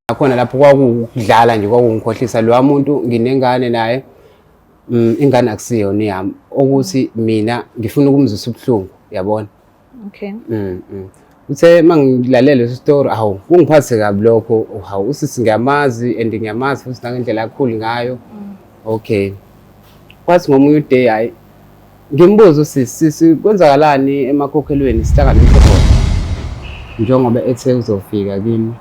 Nakhona lapho kwakudlala nje, kwakungikhohlisa lowa muntu, nginengane naye. Ingane akusiyona yami, ukuthi mina ngifuna ukumzwisa ubuhlungu, yabona. Okay. Uthe mangilalela leso story, awu, kungiphathe kabi lokho. Hawu, usisi ngiyamazi and ngiyamazi futhi nangendlela akhulu ngayo. Okay, kwathi ngomunye uday, hayi, ngimbuza usisi, "Sisi, kwenzakalani emakhokhelweni sihlangane emhlokhona?" Njengoba ethe uzofika kimi,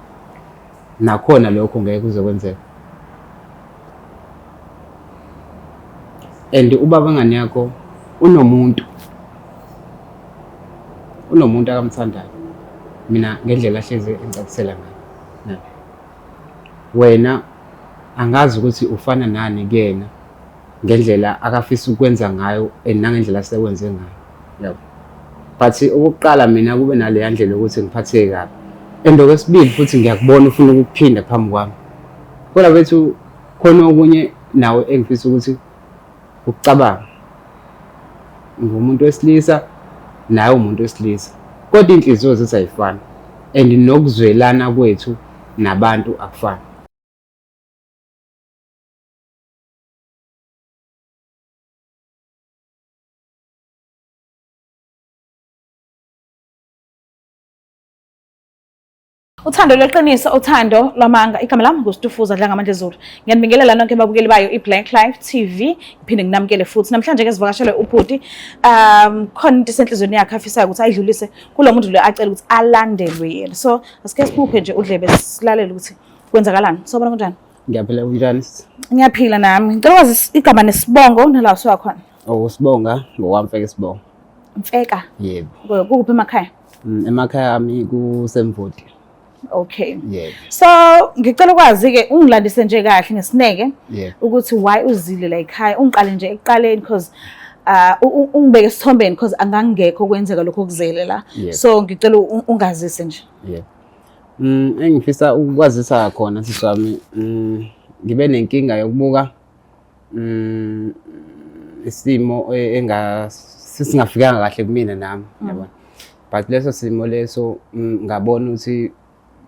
nakhona lokho ngeke kuzokwenzeka. And ubaba ngane yakho unomuntu akamthandayo, mina ngendlela ahlezi engicacisela ngayo. Wena angazi ukuthi ufana nani kuyena, ngendlela akafisa ukwenza ngayo and nangendlela asekwenze ngayo, yabo. But okokuqala, mina kube naleya ndlela yokuthi ngiphatheke kabi, and okwesibili futhi ngiyakubona ufuna ukukuphinda phambi kwami. Kodwa bethu, khona okunye nawe engifisa ukuthi ukucabanga. Ngumuntu wesilisa, naye umuntu wesilisa, kodwa iy'nhliziyo zethu ayifani and nokuzwelana kwethu nabantu akufani. Uthando lweqiniso, uthando lwamanga. Igama lami nguStufuza Dlangamandla Zulu. Ngiyanibingelela nonke ababukeli bayo iBlank Life TV. Ngiphinde nginamukele futhi. Namhlanje ke sivakashelwe ubhuti. Khona into esenhlizweni yakhe afisayo ukuthi ayidlulise kulo muntu lo acela ukuthi alandelwe yena. So, asike siphuphe nje udlebe silalele ukuthi kwenzakalani. Sawubona, kunjani? Ngiyaphila, kunjani? Ngiyaphila nami. Ngicela ukwazi igama nesibongo nala usuka khona. Oh, usibonga ngokwamfeka isibongo. Mfeka. Yebo. Kukuphi emakhaya? Emakhaya ami kuseMvoti. Okay. Yebo. So ngicela ukwazi ke, ungilandise nje kahle ngesineke ukuthi why uzile la ekhaya. Ungiqale nje ekuqaleni, because ungibeke esithombeni, because angangekho kwenzeka lokho okuzele la. So ngicela ungazise nje. Yebo. Engifisa ukukwazisa khona, sisi wami, ngibe nenkinga yokubuka isimo enga sisingafikanga kahle kumina nami, yabona. But leso simo leso, ngabona ukuthi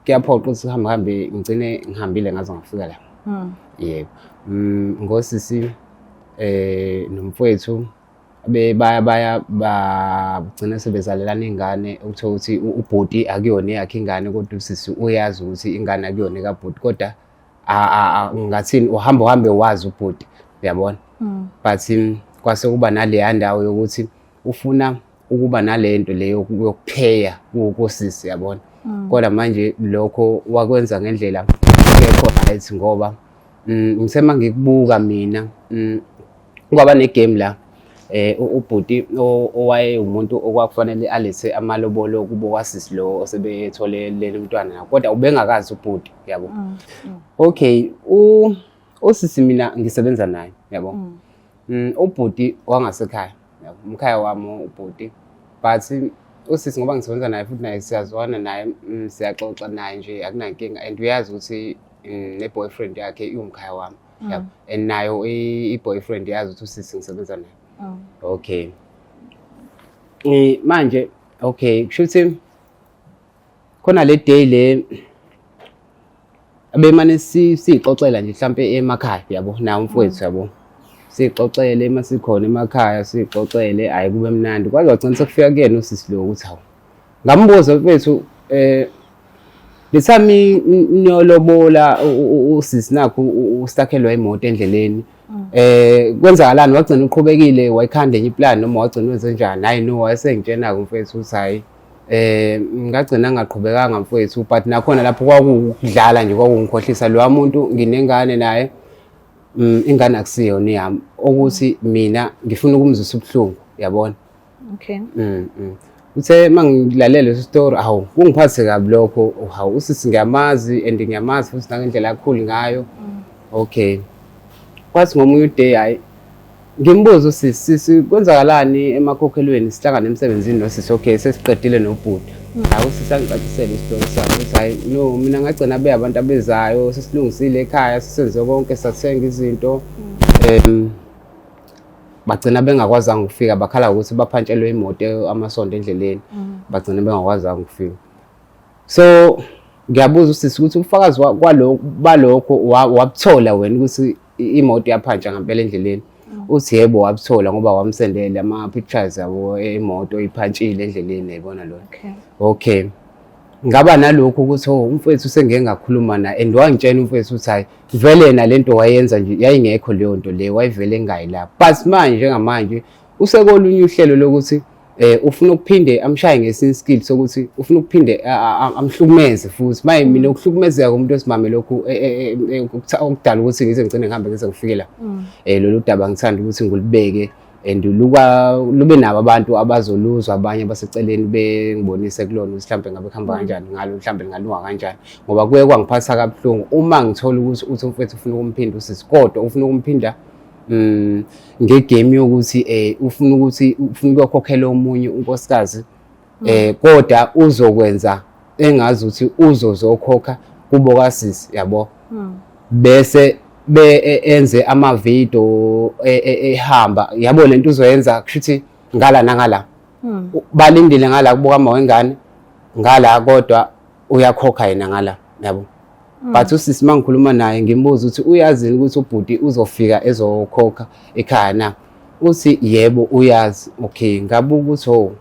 kuyaphoqa ukuthi sihambe hambe, ngigcine ngihambile ngaze ngafika la. Yebo. Ngosisi nomfowethu baya baya bagcina sebezalelana ingane, ukuthola ukuthi ubhuti akuyona eyakhe ingane, kodwa usisi uyazi ukuthi ingane akuyona ekabhuti, kodwa ngathini, uhamba uhambe wazi ubhuti, uyabona. But kwase kuba naleya ndawo yokuthi ufuna ukuba nalento leyo yokupheya kosisi, yabona. Kodwa manje lokho wakwenza ngendlela ekho right, ngoba ngisema ngikubuka mina, kwaba negame la ubhuti owaye umuntu okwakufanele alethe amalobolo kubo kwasisi lo osebethole leli mntwana, kodwa ubengakazi ubhuti, yabo. Okay, usisi mina ngisebenza naye, yabo. Ubhuti wangasekhaya, yabo, umkhaya wami ubhuti, but usisi ngoba ngisebenza naye futhi naye siyazwana naye, siyaxoxa naye nje, akunankinga, and uyazi ukuthi ne-boyfriend yakhe iwumkhaya wami, yabo, and nayo i-boyfriend yazi ukuthi usisi ngisebenza naye. Okay, manje okay, kusho ukuthi khona le day le abemane siyixoxela nje mhlampe emakhaya, yabo, nawo umfowethu, yabo, siyixoxele uma sikhona emakhaya, siyixoxele, hhayi, kube mnandi, kwaze wagcina sekufika kuyena usisi lo ukuthi hawu, ngambuza mfethu, the time niyolobola usisi, nakhu ustakhelwa imoto endleleni, kwenzakalani? Wagcina uqhubekile wayikhanda enye iplan noma wagcina wenze njani? Hayi no, wayesengitshena-ke umfethu ukuthi hayi, ngagcina ngaqhubekanga mfowethu, but nakhona lapho kwakudlala nje, kwakungikhohlisa lowa muntu, nginengane naye. Ingane akusiyona yami, ukuthi mina ngifuna ukumzwisa ubuhlungu, yabona. Okay. Uthe mangilalela leso story, awu, kungiphathe kabi lokho. Hawu, usisi ngiyamazi and ngiyamazi futhi nangendlela akhulu ngayo. Okay, kwathi ngomunye uday, hayi, ngimbuza usisi, "Sisi, kwenzakalani emakhokhelweni sihlangane emsebenzini nosisi?" Okay, sesiqedile nobhuti. Hayi, usisi angicacisele isitori sakhe ukuthi hayi no, mina ngagcina be abantu abezayo, sesilungisile ekhaya, sisenze konke, sathenga izinto. Bagcina bengakwazanga ukufika, bakhala ukuthi baphantshelwe imoto amasondo endleleni. Bagcina bengakwazanga ukufika. So ngiyabuza usisi ukuthi ubufakazi kwalokho balokho wabuthola wena ukuthi imoto yaphantsha ngempela endleleni? Uthi yebo, wabuthola ngoba wamsendela ama-pictures yabo emoto iphantshile endleleni, yayibona lona. Okay, ngaba nalokhu ukuthi oh, umfowethu sengike ngakhuluma naye and wangitshela umfowethu ukuthi hayi vele yena lento wayenza nje yayingekho leyo nto leyo, wayevele engayi lapho. But manje njengamanje usekolunye uhlelo lokuthi ufuna ukuphinde amshaye ngesinye skill sokuthi ufuna ukuphinde amhlukumeze futhi. Manje mina ukuhlukumezeka komuntu wesimame lokhu okudala ukuthi ngize ngigcine ngihambe ngize ngifike la. Lolu daba ngithanda ukuthi ngilubeke and luka lube nabo abantu abazoluzwa, abanye abaseceleni bengibonise kulona ukuthi mhlambe ngabe kuhamba kanjani ngalo, mhlambe lingalunga kanjani, ngoba kuye kwangiphatha kabuhlungu uma ngithola ukuthi uthi umfowethu ufuna ukumphinda usisi, kodwa ufuna ukumphinda ngegame yokuthi ufuna ukuthi ufuna ukuyokhokhela omunye unkosikazi, kodwa uzokwenza engazi ukuthi uzozokhokha kubo kasisi, yabo. Bese enze amavidiyo ehamba, yabo, lento uzoyenza kushuthi ngala nangala, balindile ngala kubuka ama wengane ngala, kodwa uyakhokha yena ngala, yabo. But usisi mangikhuluma naye ngimbuza ukuthi uyazini ukuthi ubhuti uzofika ezokhokha ekhaya na, uthi yebo uyazi. Okay, ngabuka ukuthi oh,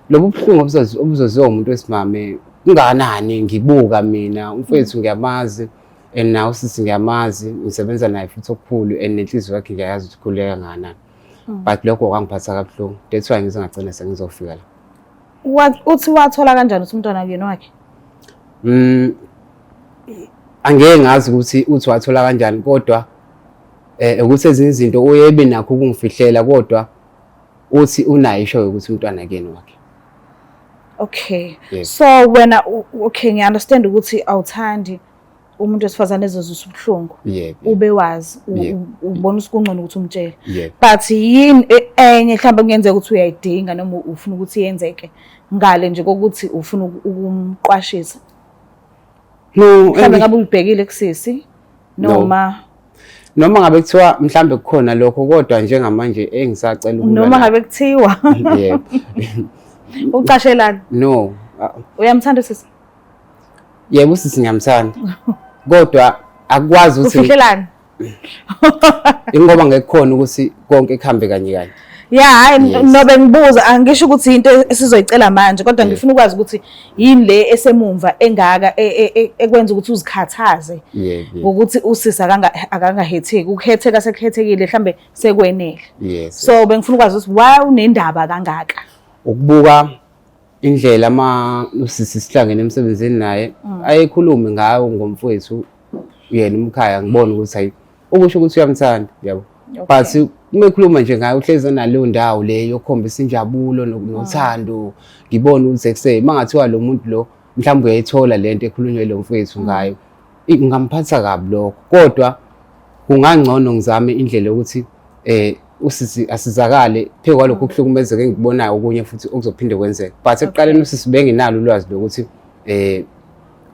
lobu buhlungu obuzoziwa umuntu wesimame kungakanani. Ngibuka mina umfowethu ngiyamazi and nawe usisi ngiyamazi, ngisebenza naye futhi okukhulu, and nenhliziyo yakhe ngiyayazi ukuthi khululeka kangakanani. But lokho kwangiphatha kabuhlungu, that's why ngize ngagcina sengizofika la. Uthi wathola kanjani ukuthi umntwana kuyena wakhe? Angeke ngazi ukuthi uthi wathola kanjani, kodwa ukuthi ezinye izinto uyebe nakho ukungifihlela, kodwa uthi unayo isho ukuthi umntwana kuyena wakhe. Okay. So wena okay, ngiya-understand ukuthi awuthandi umuntu wesifazane ezozwisa ubuhlungu. Ube wazi ubona ukuthi kungcono ukuthi umtshele. But yini enye mhlawumbe kungenzeka ukuthi uyayidinga noma ufuna ukuthi yenzeke ngale nje kokuthi ufuna ukumqwashisa? No, mhlawumbe ngabe uyibhekile kusisi noma noma ngabe kuthiwa mhlambe kukhona lokho, kodwa njengamanje engisacela ukulwa noma ngabe kuthiwa yebo. Ucashelana? No. Uyamthanda usisi? Yebo, usisi ngiyamthanda, kodwa akukwazi ukuthi Ufihlelani? Ingoba ngekukhona ukuthi konke kuhambe kanye kanye. Ya, hayi, nobe ngibuza, angisho ukuthi into esizoyicela manje, kodwa ngifuna ukwazi ukuthi yini le esemumva engaka ekwenza ukuthi uzikhathaze ngokuthi usisi akangahetheki, ukuhetheka sekuhethekile, mhlambe sekwenele. So bengifuna ukwazi ukuthi why unendaba kangaka. Ukubuka indlela ama usisi sihlangene emsebenzini naye ayekhulume ngawo ngomfowethu yena umkhaya, ngibona ukuthi hayi, ukusho ukuthi uyamthanda, yabo. But uma ekhuluma nje ngaye uhlezi enaleyo ndawo le yokukhombisa injabulo nothando, ngibona ukuthi ekuse mangathiwa lo muntu lo mhlawumbe uyayithola lento ekhulunywe lo mfowethu ngayo, kungamphatha kabi lokho. Kodwa kungangcono ngizame indlela yokuthi usisi asizakale phezu kwalokho ukuhlukumezeka engikubonayo, okunye futhi okuzophinde kwenzeke. But ekuqaleni usisi benginalo ulwazi lokuthi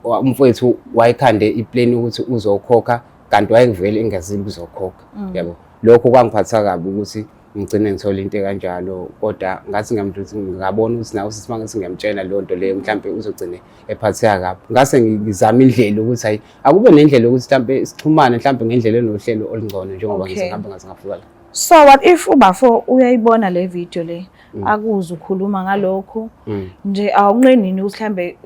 umfowethu wayekhande iplan ukuthi uzokhokha, kanti wayengivele engazile ukuzokhokha, yabo. Lokho kwangiphatha kabi ukuthi ngigcine ngithola into ekanjalo, kodwa ngathi ngabona ukuthi nawe usisi mangithi ngiyamtshela leyo nto leyo mhlambe uzogcine ephatheka kabi. Ngase ngizama indlela ukuthi hayi, akube nendlela yokuthi mhlambe sixhumane mhlambe ngendlela enohlelo olungcono, njengoba ngize ngihambe ngaze ngafika la. So what if ubafo uyayibona le video le, akuze ukhuluma ngalokho nje, awunqenini ukuthi mhlambe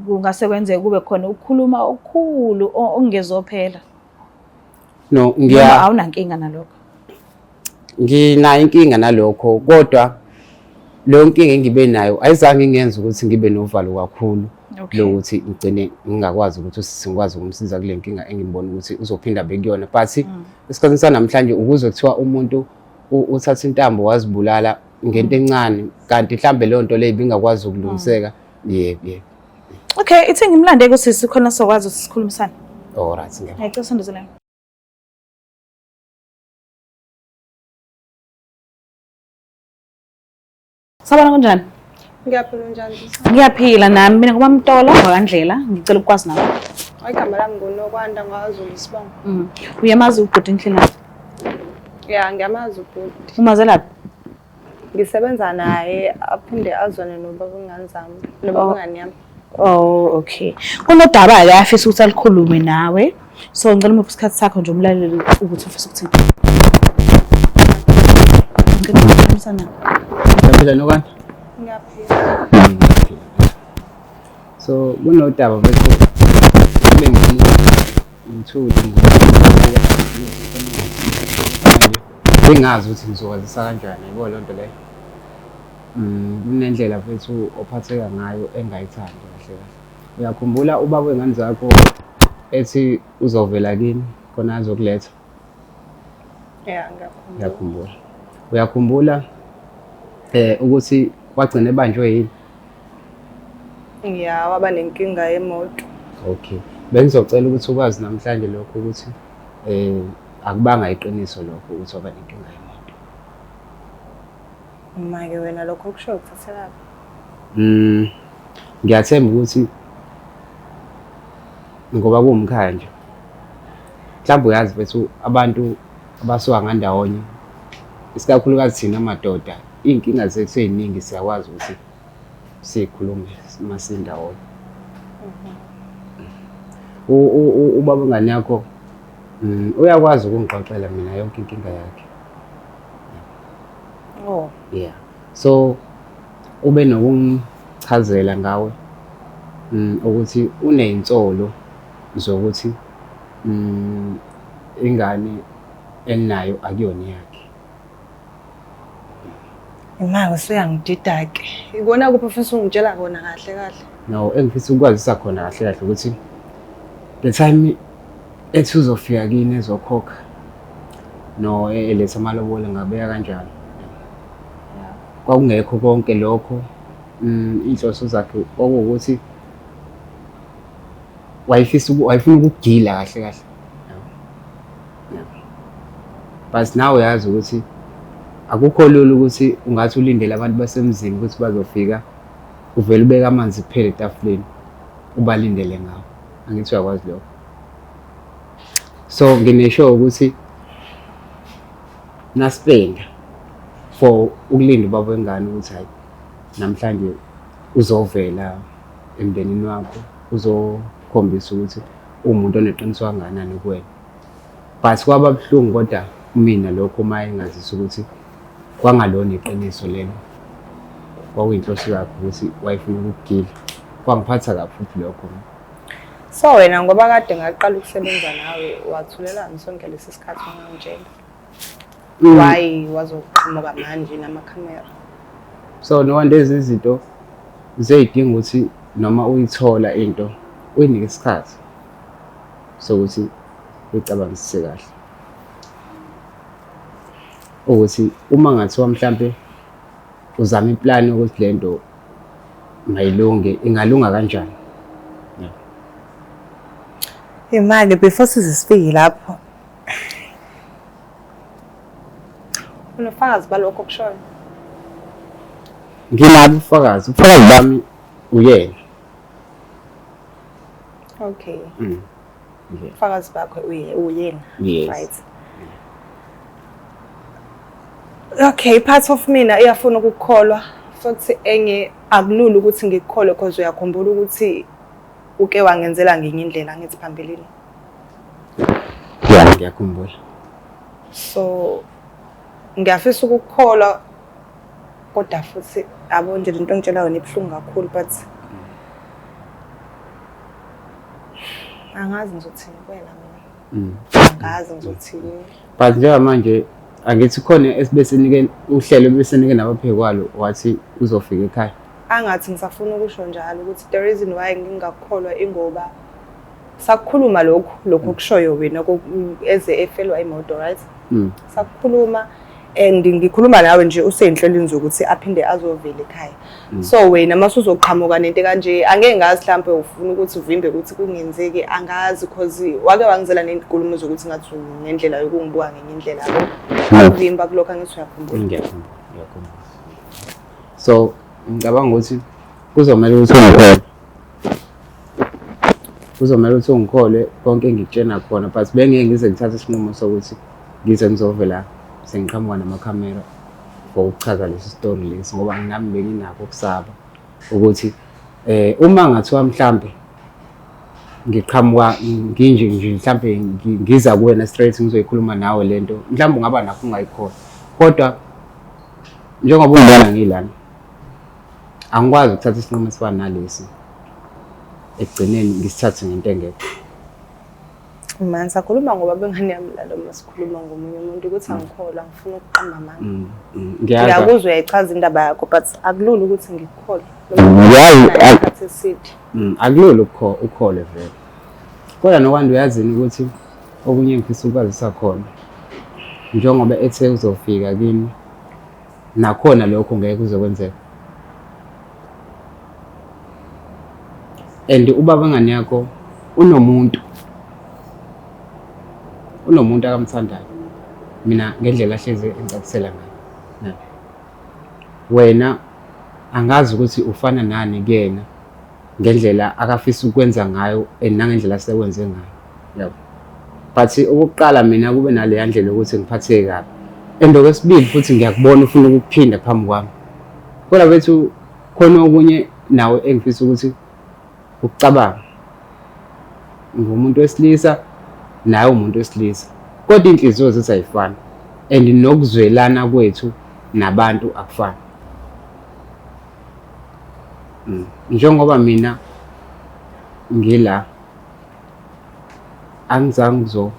kungase kwenzeke kube khona ukukhuluma okukhulu okungezophela? No, ngiya Awunankinga nalokho? Nginayo inkinga nalokho, kodwa leyo nkinga engibe nayo ayizange ingenze ukuthi ngibe novalo kakhulu lokuthi ngigcine ngingakwazi ukuthi usisi ngikwazi ukumsiza kule nkinga engimbona ukuthi uzophinda bekuyona. But esikhathini sanamhlanje ukuze kuthiwa umuntu uthatha intambo wazibulala ngento encane, kanti mhlambe leyo nto leyo ibingakwazi ukulungiseka. Yebo. Okay, ithi ngimlande kusisi khona sokwazi ukuthi sikhulumisane. Alright, ngiyabonga. Ngiyacela usondezele. Sabona, kunjani? Ngiyaphila, njani? Ngiyaphila nami. Mina nguMaMtolo wakandlela, ngicela ukwazi nawe. Igama lami nguNokwanda, ngwaZulu isibongo. Uyamazi ubhuti Nhlela? Ya, ngiyamazi ubhuti. Umazelaphi? Ngisebenza naye aphinde azwane nobaba wengane zami, nobaba wengane yami. Oh, okay. Kunodaba-ke afisa ukuthi alikhulume nawe. So ngicela umuphe isikhathi sakho nje umlaleli ukuthi ufisa ukuthini. Ngicela ukukhulumisana. Uyaphila Nokwana? Ngiyaphila. Ngiyaphila. So kunodaba bethu bengithule bengazi ukuthi ngizokwazisa kanjani yabo loo nto leyo. Kunendlela mfethu ophatheka ngayo engayithandi kahle kahle. Uyakhumbula ubaba wey'ngane zakho ethi uzovela kini khona azokuletha? Ya, ngiyakhumbula. Uyakhumbula. Uyakhumbula ukuthi wagcina ebanjwe yini? Ya, waba nenkinga yemoto. Okay. Bengizocela ukuthi ukwazi namhlanje lokho ukuthi akubanga iqiniso lokho ukuthi waba nenkinga yemoto. Uma-ke wena lokho okushoyo kuthathelaphi? Ngiyathemba ukuthi ngoba kuwumkhaya nje. Mhlawumbe uyazi mfethu abantu abasuka ngandawonye isikakhulukazi thina madoda iy'nkinga zethu ey'ningi siyakwazi ukuthi sikhulume uma sindawonye. Ubaba wengane yakho uyakwazi ukungixoxela mina yonke inkinga yakhe. Oh. Yeah. So ube nokungichazela ngawe ukuthi uney'nsolo zokuthi ingane eninayo akuyona eyakhe. Imali usuyangidida-ke. Ikona kuphi ofisa ungitshela kona kahle kahle? No, engifisa ukwazisa khona kahle kahle ukuthi the time ethi uzofika kini ezokhokha no eletha amalobolo ngabeka kanjalo. Kwakungekho konke lokho. Iy'nhloso zakhe kwakuwukuthi wayefisa wayefuna ukugila kahle kahle. But nawe uyazi ukuthi akukho lula ukuthi ungathi ulindele abantu basemzini ukuthi bazofika uvele ubeke amanzi kuphela etafuleni ubalindele ngawo. Angithi uyakwazi lokho. So ngine-sure ukuthi naspenda for ukulinda ubaba wengane ukuthi hayi namhlanje uzovela emndenini wakho uzokhombisa ukuthi uwumuntu oneqiniso kangakanani kuwena. But kwaba buhlungu kodwa kumina lokho uma engazisa ukuthi kwangalona iqiniso lelo. Kwakuyinhloso yakhe ukuthi wayefuna ukukugila. Kwangiphatha kabi futhi lokho. So wena ngoba kade ngaqala ukusebenza nawe wathulelani sonke lesi sikhathi ungangitshela? Why wazoqhamuka manje namakhamera? So no wonder lezi zinto ziyidinga ukuthi noma uyithola into uyinike isikhathi sokuthi uyicabangisise kahle. Ukuthi uma ngathiwa mhlampe uzama iplani ukuthi le nto mayilunge ingalunga kanjani. Imali before size sifike lapho. Unofakazi balokho okushoyo? Nginabo ubufakazi. Ubufakazi bami uyena. Okay. Ubufakazi bakho uyena. Yes. Right. Okay, part of mina iyafuna ukukholwa futhi enye akulula ukuthi ngikukholwe because uyakhumbula ukuthi uke wangenzela ngenye indlela ngithi phambilini. Yeah, ngiyakhumbula. So ngiyafisa ukukholwa kodwa futhi yabo nje lento engitshela yona ibuhlungu kakhulu but angazi ngizothini kuwena mina. Angazi ngizothini. But njengamanje angithi khona esibesinike uhlelo besinike nabaphekwalo wathi uzofika ekhaya. Angathi ngisafuna ukusho njalo ukuthi the reason why ngingakukholwa ingoba sakukhuluma lokhu okushoyo wena eze efelwa imoto, right? Sakukhuluma and ngikhuluma nawe nje useyinhlelweni zokuthi aphinde azovela ekhaya. So wena mase uzoqhamuka nento kanje angeke ngazi mhlambe ufuna ukuthi uvimbe ukuthi kungenzeki angazi because wake wangizela nenkulumo zokuthi ngathi unendlela yokungibuka ngenye indlela yabo. Akuvimba kulokho angithi uyakhumbula. Ngiyakhumbula, ngiyakhumbula. So ngicabanga ukuthi kuzomela ukuthi ungikholwe. Kuzomela ukuthi ungikholwe konke engikutshena khona but bengeke ngize ngithathe isinqumo sokuthi ngize ngizovela Sengiqhamuka namakhamera for ukuchaza lesi story lesi ngoba nami benginakho ukusaba ukuthi uma ngathiwa mhlambe ngiqhamuka nginje nje mhlambe ngiza kuwena straight ngizoyikhuluma nawe lento, mhlawumbe ungaba nakho ungayikholwa, kodwa njengoba ungibona ngilana angikwazi ukuthatha isinqumo esifana nalesi ekugcineni ngisithathe ngento engekho. Man, sakhuluma ngoba bengane yami lalo uma sikhuluma ngomunye umuntu ukuthi angikholwa, ngifuna ukuqamba amanga. Ngiyakuzwa uyayichaza indaba yakho but akulula ukuthi ngikukholwe. Ngiyazi isikhathi eside. Akulula ukukholwe vele. Kodwa Nokwanda uyazini ukuthi okunye engifisa ukwazisa khona njengoba ethe uzofika kimi nakhona lokho ngeke kuzokwenzeka. And ubaba wengane yakho unomuntu akamthandayo. Mina ngendlela ahlezi engicacisela ngayo. Wena angazi ukuthi ufana nani kuyena ngendlela akafisa ukwenza ngayo and nangendlela asekwenze ngayo. Yabo. But okokuqala mina kube naleya ndlela yokuthi ngiphatheke kabi. And okwesibili futhi ngiyakubona ufuna ukuphinda phambi kwami. Kodwa bethu khona okunye nawe engifisa ukuthi ukucabanga. Ngumuntu wesilisa naye umuntu wesilisa. Kodwa inhliziyo zethu ayifani. And nokuzwelana kwethu nabantu akufani. Njengoba mina ngila angizange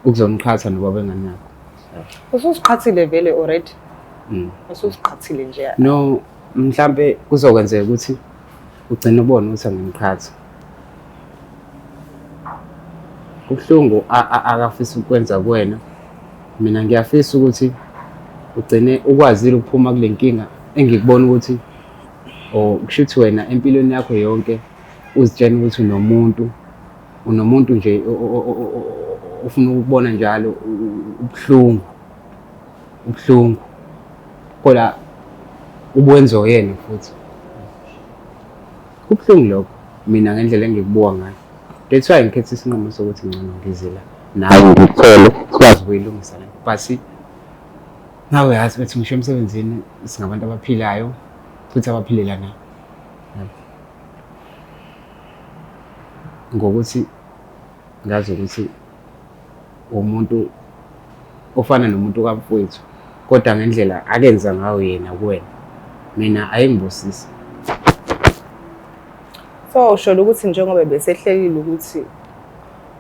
ukuzoniqhatha nobaba engane yakho. Ususiqhathile vele already. Ususiqhathile nje. No, mhlambe kuzokwenzeka ukuthi ugcine ubone ukuthi angimqhathi. Kubuhlungu akafisa ukwenza kuwena. Mina ngiyafisa ukuthi ugcine ukwazile ukuphuma kule nkinga engikubona ukuthi or kusho ukuthi wena empilweni yakho yonke uzitshena ukuthi unomuntu nje ofuna ukubona njalo ubuhlungu ubuhlungu kodwa ubuwenza oyena futhi. Kubuhlungu lokho mina ngendlela engikubuka ngayo. That's why ngikhetha isinqumo sokuthi ngcono ngize la nawe ngikuthole sikwazi ukuyilungisa le. But nawe yazi ukuthi ngisho emsebenzini singabantu abaphilayo futhi abaphilelanayo. Ngokuthi ngazi ukuthi umuntu ofana nomuntu kamfowethu kodwa ngendlela akenza ngayo yena kuwena mina ayingibusisi. So usho ukuthi njengoba besehlelile ukuthi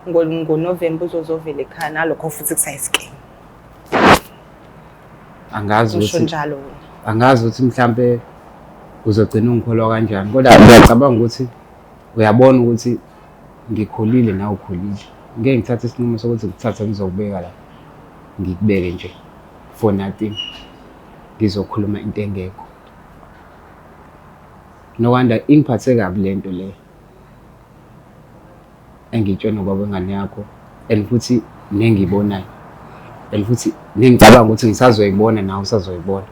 ngoNovember uzozovela ekhaya nalokho futhi kusayisikimu. Angazi ukuthi njalo wena. Angazi ukuthi mhlambe uzogcina ungikholwa kanjani kodwa ngiyacabanga ukuthi uyabona ukuthi ngikhulile nawe ukhulile. Ngeke ngithathe isinqumo sokuthi ngikuthathe ngizokubeka la ngikubeke nje for nothing. Ngizokhuluma into engekho. Nokwanda ingiphathe kabi lento le engitshena ubaba wengane yakho and futhi nengiyibonayo and futhi nengicabanga ukuthi ngisazoyibona nawe usazoyibona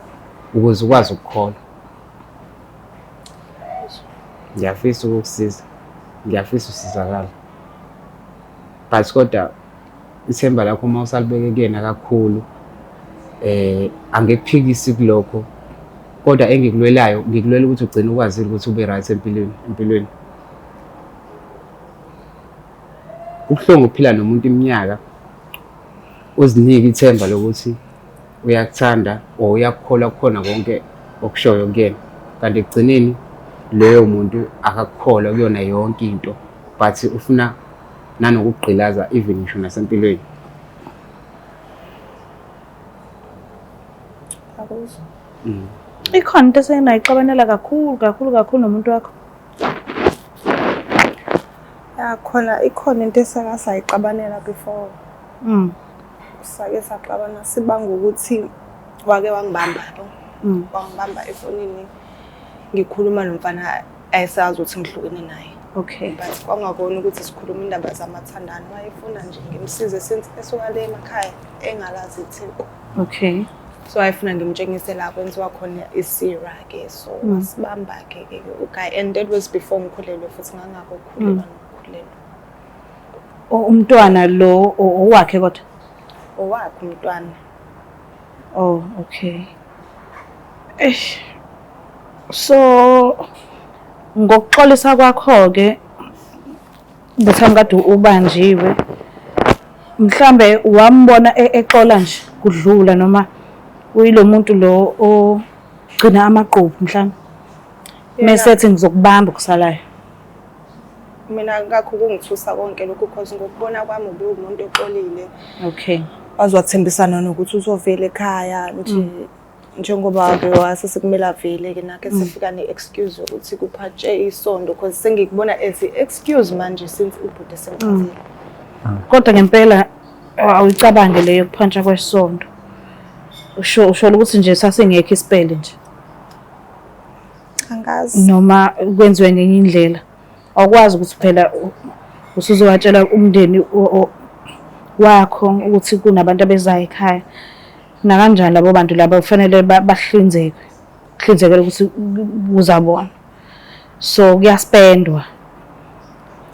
ukuze ukwazi ukukholwa. Ngiyafisa ukukusiza, ngiyafisa usizakala, but kodwa ithemba lakho uma usalibeke kuyena kakhulu angikuphikisi kulokho, kodwa engikulwelayo ngikulwela ukuthi ugcine ukwazile ukuthi ube right empilweni. Kubuhlungu ukuphila nomuntu iminyaka uzinike ithemba lokuthi uyakuthanda or uyakukholwa kukhona konke okushoyo kuyena, kanti ekugcineni loyo muntu akakukholwa kuyona yonke into, but ufuna nanokugqilaza even ngisho nasempilweni. Akuzwa. Ikhona into esenayixabanela kakhulu kakhulu kakhulu nomuntu wakho? Ya khona ikhona into esake sayixabanela before. Sake saxabana sibanga ukuthi wake wangibamba yabo. Wangibamba efonini ngikhuluma nomfana ayesazi ukuthi ngihlukene naye. Okay. But kwangakona ukuthi sikhuluma indaba zamathandano, wayefuna nje ngimsize since esuka le emakhaya engalazi iTheku. Okay. So wayefuna ngimtshengise la kwenziwa khona isira ke, so wasibamba ke ke uguy, and that was before ngikhulelwe futhi ngangakokhulelwa nokukhulelwa. Umntwana lo owakhe kodwa? Owakhe umntwana. Oh, okay. Eish. So ngokuxolisa kwakho ke the time kade ubanjiwe mhlambe wambona exola nje kudlula noma uyilo muntu lo ogcina amagqubu mhlambe mesethi ngizokubamba kusalayo. Mina kakho kungithusa konke lokhu cause ngokubona kwami ubewumuntu oxolile. Okay. Waze wathembisana nokuthi uzovela ekhaya nje njengoba ke wase sekumele avele ke nakhe sefika ne-excuse yokuthi kuphatshe isondo cause sengikubona as i-excuse manje since ubhuti esemchazile. Kodwa ngempela awuyicabange leyo kuphantsha kwesondo. Usho ukuthi nje sasingekho isipele nje. Angazi. Noma kwenziwe ngenye indlela. Awukwazi ukuthi phela usuzowatshela umndeni wakho ukuthi kunabantu abezayo ekhaya. Nakanjani labo bantu laba kufanele bahlinzekwe. Kuhlinzekele ukuthi kuza bona. So kuyaspendwa.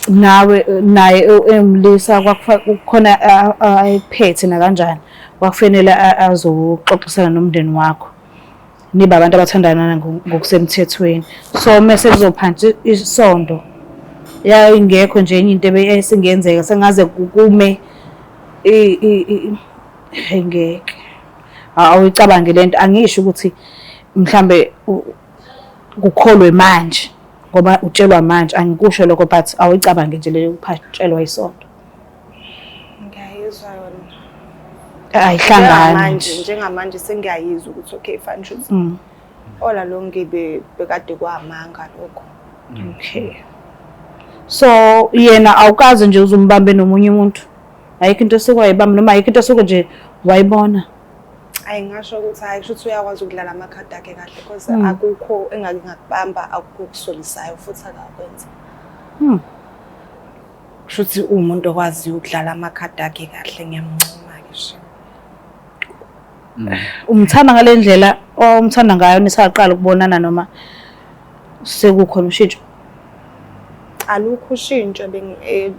Nawe naye ewumlisa kukhona ayiphethe nakanjani. Kwakufanele azoxoxisana nomndeni wakho. Nibe abantu abathandana ngokusemthethweni. So mese kuzophantsi isondo yayingekho nje enye into esingenzeka sengaze kume ngeke. Awuyicabange lento, angisho ukuthi mhlambe kukholwe manje ngoba utshelwa manje, angikusho lokho but awuyicabange nje leyo kuphatshelwa isondo. Ngiyayizwa yona. Ayihlangani Njengamanje njengamanje sengiyayizwa ukuthi okay fine shuthi. Ola lo ngibe bekade kwamanga lokho. Okay. So yena awukaze nje uzumbambe nomunye umuntu. Ayikho into osuke wayibamba noma ayikho into osuke nje wayibona. Ayi ngasho ukuthi hayi kusho ukuthi uyakwazi ukudlala amakhadi akhe kahle because akukho engake ngakubamba akukho okusolisayo futhi akakwenza. Kusho ukuthi uwumuntu okwaziyo ukudlala amakhadi akhe kahle ngiyamncoma-ke shem. Umthanda ngale ndlela omthanda ngayo nisaqala ukubonana noma sekukhona ushintsho? Alukho ushintsho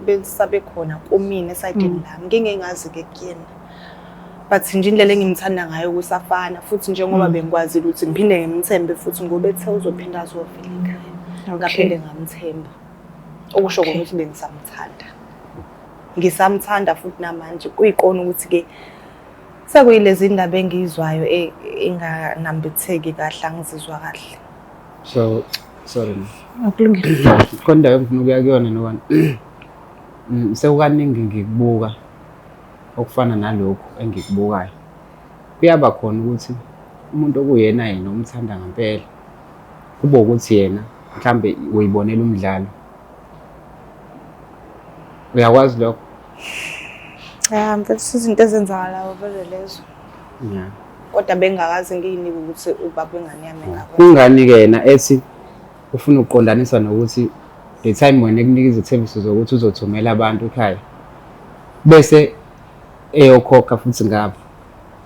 belisabe khona kumina esayidini lami, ngingengazi-ke kuyena. But nje indlela engimthanda ngayo kusafana futhi njengoba bengikwazile ukuthi ngiphinde ngimthembe futhi ngoba ethe uzophinda azovela ekhaya. Ngaphinde ngamthemba. Okusho kona ukuthi bengisamthanda. Ngisamthanda futhi namanje kuyikona ukuthi-ke sekuyilezi ndaba engiyizwayo enganambitheki kahle, angizizwa kahle. So sorry. Akulungile. Khona indawo engifuna ukuya kuyona nobani. Sekukaningi ngikubuka okufana nalokhu engikubukayo. Kuyaba khona ukuthi umuntu okuyena yena umthanda ngempela kube ukuthi yena mhlambe uyibonela umdlalo. Uyakwazi lokho? Ya, mfethu izinto ezenzakalayo vele lezo. Yeah. Kodwa bengingakaze ngiyinike ukuthi ubaba wengane yami engakwenza. Kungani-ke yena ethi ufuna ukuqondanisa nokuthi the time wena ekunika izithembiso zokuthi uzothumela abantu ekhaya bese eyokhokha futhi ngapha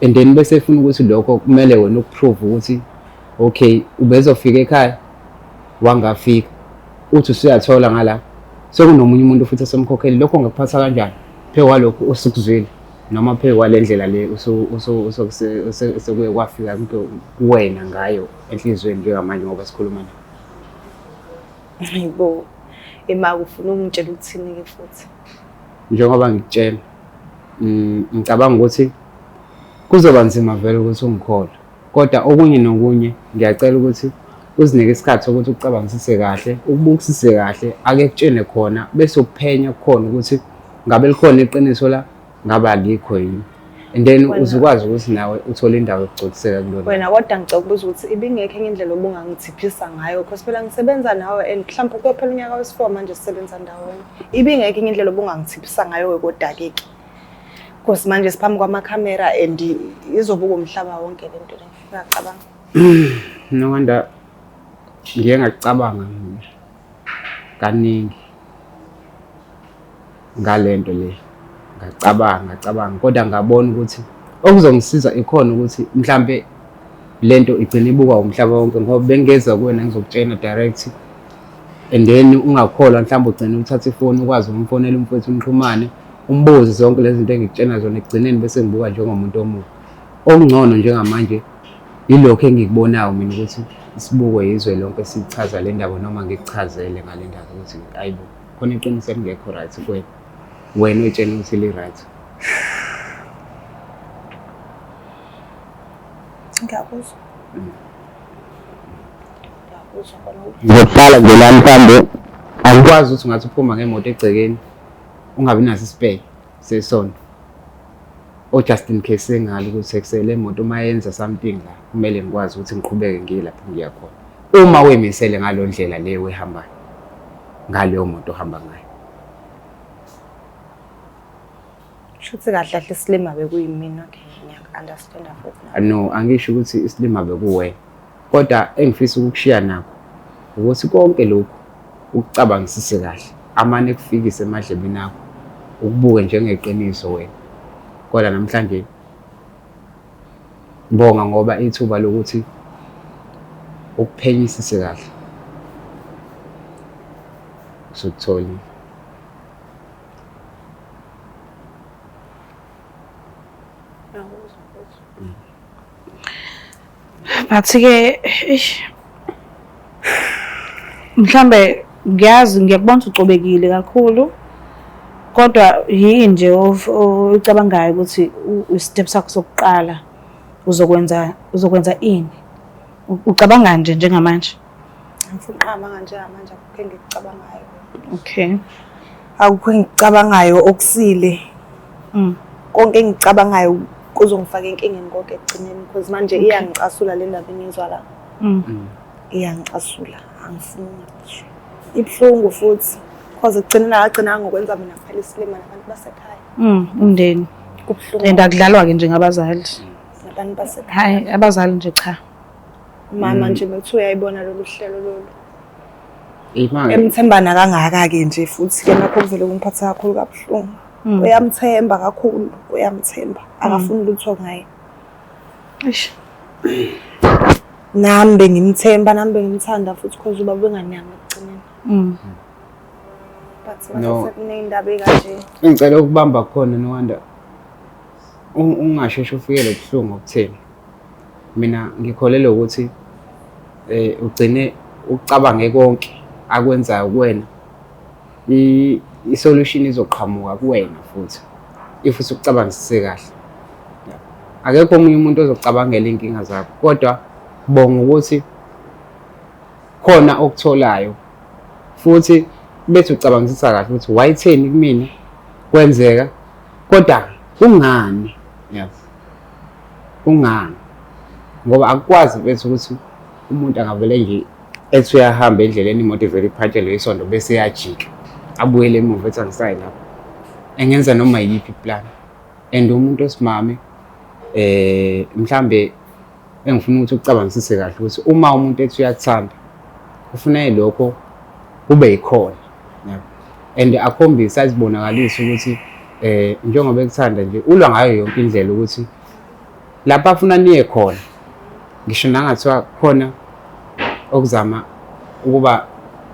and then bese efuna ukuthi lokho kumele wena ukuprove ukuthi okay ubezofika ekhaya wangafika uthi usuyathola ngala sekunomunye umuntu futhi esemkhokheli lokho ngakuphatha kanjani phe kwalokhu osukuzwile noma phe kwale ndlela le sekuye kwafika kuwena ngayo enhliziyweni njengamanje ngoba sikhuluma nawe. Hayibo, ima ufuna ukungitshela ukuthini-ke futhi? Njengoba ngikutshela, ngicabanga ukuthi kuzoba nzima vele ukuthi ungikholwe, kodwa okunye nokunye ngiyacela ukuthi uzinike isikhathi sokuthi ucabangisise kahle, ukubukisise kahle, ake kutshene khona bese uphenya kukhona ukuthi ngabe likhona iqiniso la, ngabe alikho yini. And then uzokwazi ukuthi nawe uthole indawo yokugcoliseka kulona. Wena kodwa ngicela ukubuza ukuthi ibingekho enye indlela obungangithiphisa ngayo because phela ngisebenza nawe and mhlawumbe kuyophela unyaka wesi-4 manje sisebenza ndawonye. Ibingekho enye indlela obungangithiphisa ngayo kodwa-ke ke. Because manje siphambi kwamakhamera and izobuka umhlaba wonke le nto le. Uyacabanga? Nowanda ngiye ngacabanga mina kaningi ngalento le, ngacabanga ngacabanga kodwa ngabona ukuthi okuzongisiza ikhona ukuthi mhlambe lento igcine ibukwa umhlaba wonke ngoba bengeza kuwena ngizokutshena direct and then ungakholwa mhlawumbe ugcine uthatha ifoni ukwazi ukumfonela umfowethu nixhumane umbuze zonke lezi zinto engikutshena zona ekugcineni bese ngibuka njengomuntu omubi. Okungcono njengamanje yilokho engikubonayo mina ukuthi sibukwe yizwe lonke sichaza le ndaba noma ngikuchazele ngale ndaba ukuthi ayibo khona iqiniso elingekho right kuwena wena oyitshena ukuthi li-right. Ngiyakuzwa. Ngiyakuzwa kona. Ngizoqala nje la mhlambe angikwazi ukuthi ungathi uphuma ngemoto egcekeni ungabi naso isipele sesonto. O just in case engalo ukuthi ekusele imoto uma yenza something la kumele ngikwazi ukuthi ngiqhubeke ngiye lapho ngiya khona. Uma wemisele ngalo ndlela le oyihambayo ngaleyo moto ohamba ngayo. Shuthi kahle kahle isilima bekuyimina okay ngiyaku-understanda futhi na. No, angisho ukuthi isilima bekuwena. Kodwa engifisa ukukushiya nakho ukuthi konke lokhu ukucabangisise kahle amane kufikise emadlebeni akho ukubuke njengeqiniso wena. Kodwa namhlanje bonga ngoba ithuba lokuthi ukuphenyisise kahle usukutholile. But-ke eish mhlambe ngiyazi ngiyakubona ukuthi ucobekile kakhulu kodwa yini nje ocabangayo ukuthi i-step sakho sokuqala uzokwenza uzokwenza ini ucabanga nje njengamanje? Ngifuna uqamba njengamanje akukho engikucabangayo. Okay. Akukho engikucabangayo okusile. Konke engikucabangayo kuzongifaka enkingeni konke ekugcineni because manje iyangicasula le ndaba engiyizwa la. Iyangicasula, angifuni ngisho. Ibuhlungu futhi because ekugcineni akagcinanga ngokwenza mina kuphela isilima nabantu basekhaya. Umndeni. Kubuhlungu. And akudlalwa-ke nje ngabazali. Nabantu basekhaya. Hhayi, abazali nje cha. Mama nje bekuthiwa uyayibona lolu hlelo lolu. Imali. Emthembana kangaka-ke nje futhi-ke nakho kuvele kumphatha kakhulu kabuhlungu. Uyamthemba kakhulu, uyamthemba. Akafuni lutho ngaye. Eish. Nami bengimthemba, nami bengimthanda futhi cause ubaba wengane yami ekugcineni. But manje No. sekuney'ndaba ey'kanje. Engicela ukubamba khona Nowanda. Ungasheshe ufikele ubuhlungu obutheni. Mina ngikholelwa ukuthi ugcine ucabange konke akwenzayo kuwena. I-solution izoqhamuka kuwena futhi if usukucabangisise kahle. Akekho omunye umuntu ozocabangela iy'nkinga zakho kodwa bonga ukuthi khona okutholayo futhi bethi ucabangisisa kahle ukuthi wayitheni kumina kwenzeka kodwa kungani yabo kungani ngoba akukwazi mfethu ukuthi umuntu angavele nje ethi uyahamba endleleni imoto ivele iphantshelwe isondo bese iyajika abuyele emuva ethi angisayi lapho engenza noma yiyiphi iplan and umuntu osimame mhlambe engifuna ukuthi ucabangisise kahle ukuthi uma umuntu ethi uyakuthanda ufuna lokho kube yikhona yabo and akhombise azibonakalise ukuthi njengoba ekuthanda nje ulwa ngayo yonke indlela ukuthi lapha afuna niye khona ngisho nangathiwa khona okuzama ukuba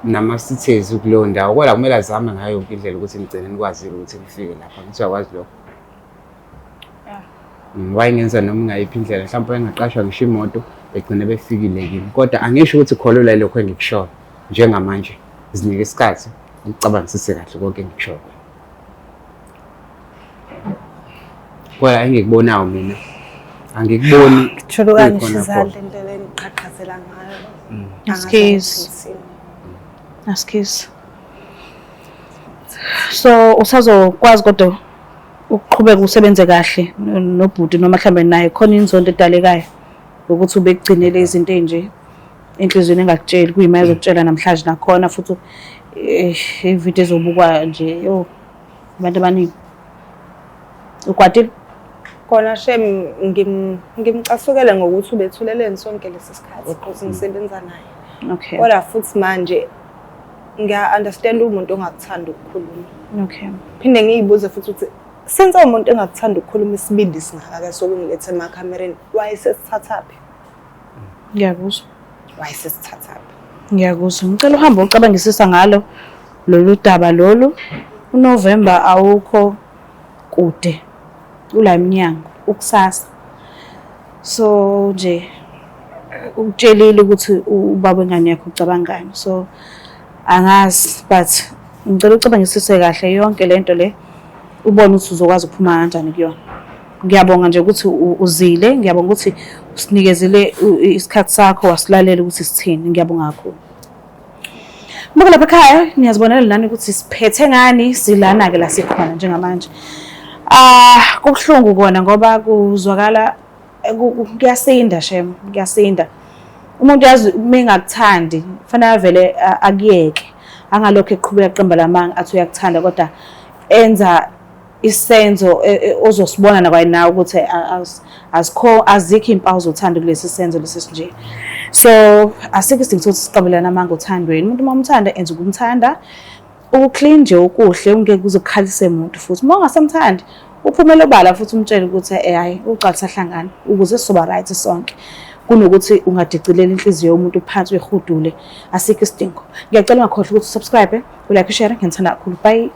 namasithezi kuleyo ndawo kodwa kumele azame ngayo yonke indlela ukuthi nigcine nikwazile ukuthi nifike lapha ngithi uyakwazi lokho. Wayengenza noma ingayiphi indlela mhlawumbe wayengaqashwa ngisho imoto begcine befikile kimi kodwa angisho ukuthi kholelwa lokho engikushoyo njengamanje zinike isikhathi ukucabangisise kahle konke engikushoyo. Kodwa engikubonayo mina angikuboni Ngithuluka ngisho izandla indlela engiqhaqhazela ngayo. Askies. Askies. So usazokwazi kodwa ukuqhubeka usebenze kahle nobhuti noma mhlambe naye khona inzondo edalekayo ukuthi ubekugcinele izinto ezinje enhliziyweni engakutsheli kuyima ezokutshela namhlanje nakhona futhi ividiyo ezobukwa nje yo abantu abaningi. Ukwatile? Kona shem ngimcasukele ngokuthi ubethuleleni sonke lesi sikhathi because ngisebenza naye. Okay. Kodwa futhi manje ngiya-understand umuntu ongakuthanda ukukhuluma. Okay. Phinde ngiyibuze futhi ukuthi since umuntu engakuthanda ukukhuluma isibindi singaka sokungiletha emakhamereni wayesesithathaphi? Ngiyakuzwa. Wayesesithathaphi? Ngiyakuzwa. Ngicela uhambe ucabangisisa ngalo lolu daba lolu. UNovember awukho kude. Ula emnyango ukusasa. So nje ukutshelile ukuthi ubaba wengane yakho ucabangani. So angazi, but ngicela ucabangisise kahle yonke lento le, ubone ukuthi uzokwazi ukuphuma kanjani kuyona. Ngiyabonga nje ukuthi uzile, ngiyabonga ukuthi usinikezile isikhathi sakho wasilalela ukuthi sithini. Ngiyabonga kakhulu. Muke lapha ekhaya niyazibonela nani ukuthi siphethe ngani, silana-ke la sikhona njengamanje. Ah, kubuhlungu kona ngoba kuzwakala kuyasinda shem, kuyasinda. Umuntu yazi uma engakuthandi kufanele avele akuyeke, angalokhu eqhubeka eqamba lamanga athi uyakuthanda kodwa enza isenzo ozosibona nakwaye nawe ukuthi azikho azikho iy'mpawu zothando kulesi senzo lesi sinje. So asikho isidingo sokuthi siqambelane amanga othandweni. Umuntu uma umthanda enza ukumthanda, uku-clean nje okuhle ungeke kuze kukhalise muntu. Futhi uma ungasamthandi uphumele obala futhi umtshele ukuthi hhayi ucala sahlangana ukuze sizoba right sonke, kunokuthi ungadicilela inhliziyo yomuntu phansi uyihudule. Asikho isidingo. Ngiyacela ungakhohlwa ukuthi usubscribe, ulike, ushare. Nginithanda kakhulu, bye.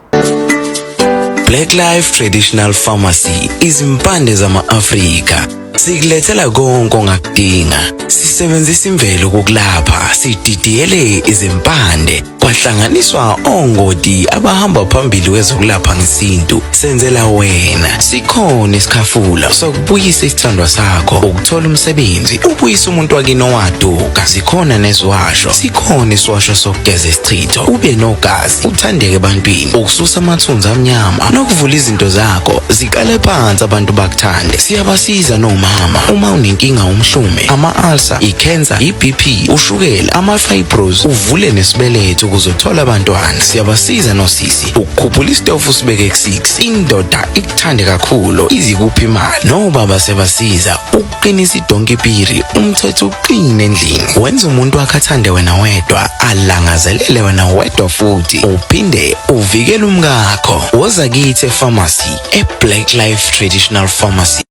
Black Life Traditional Pharmacy, izimpande zama-Afrika. Sikulethela konke ongakudinga. Sisebenzisa imvelo ukukulapha, sididiyele izimpande, kwahlanganiswa ongoti abahamba phambili kwezokulapha ngesintu. Senzela wena. Sikhona isikhafula sokubuyisa isithandwa sakho, ukuthola umsebenzi, ubuyisa umuntu wakini owaduka. Sikhona neziwasho, sikhona isiwasho sokugeza isichitho, ube nogazi, uthandeke ebantwini, ukususa amathunzi amnyama nokuvula izinto zakho ziqale phansi abantu bakuthande. Siyabasiza nomama uma unenkinga umhlume, ama-ulcer, i-cancer, i-BP, ushukela, ama-fibros, uvule nesibeletho ukuze uthole abantwana. Siyabasiza nosisi ukukhuphula isitofu usibeke ku-6, indoda ikuthande kakhulu izikuphi imali. Nobaba sebasiza ukuqinisa idonki piri, umthetho uqine endlini, wenza umuntu wakhe athande wena wedwa, alangazelele wena wedwa, futhi uphinde uvikele umkakho. Woza kithi epharmacy, e-Black Life Traditional Pharmacy.